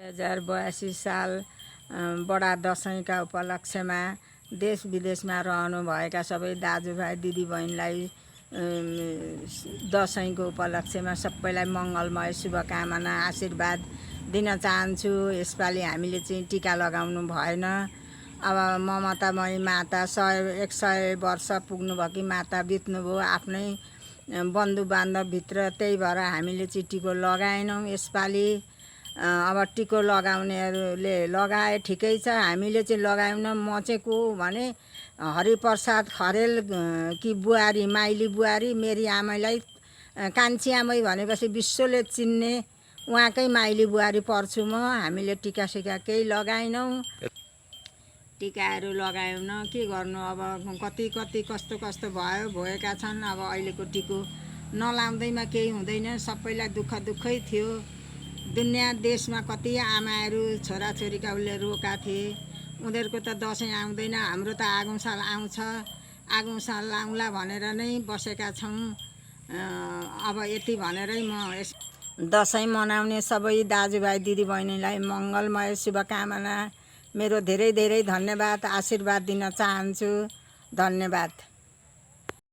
2082 साल बडा दशैंका उपलक्ष्यमा देश विदेशमा रहनुभएका सबै दाजुभाइ दिदीबहिनीलाई दशैंको उपलक्ष्यमा सबैलाई मङ्गलमय शुभकामना आशीर्वाद दिन चाहन्छु। यसपालि हामीले चाहिँ टीका लगाउनु भएन। अब ममतामयी माता 100 वर्ष पुग्नुभएकी माता बित्नुभयो आफ्नै बन्धु बान्धवभित्र, त्यही भएर हामीले चाहिँ टिको लगाएनौँ यसपालि। अब टिको लगाउनेहरूले लगाए ठिकै छ, हामीले चाहिँ लगाएनौँ। म चाहिँ को भने हरिप्रसाद खरेल कि बुहारी, माइली बुहारी। मेरी आमैलाई कान्छी आमै भनेपछि विश्वले चिन्ने उहाँकै माइली बुहारी पर्छु म। हामीले टिकासिका केही लगाएनौँ, टिकाहरू लगाएन। के गर्नु, अब कति कस्तो भएका छन्। अब अहिलेको टिको नलाउँदैमा केही हुँदैन, सबैलाई दुःखै थियो। दुनियाँ देशमा कति आमाहरू छोराछोरीका उसले रोका थिए, उनीहरूको त दसैँ आउँदैन। हाम्रो त आगौँ साल आउँछ, आगौँ साल आउँला भनेर नै बसेका छौँ। अब यति भनेरै म दसैँ मनाउने सबै दाजुभाइ दिदीबहिनीलाई मङ्गलमय शुभकामना, मेरो धेरै धेरै धन्यवाद, आशीर्वाद दिन चाहन्छु। धन्यवाद।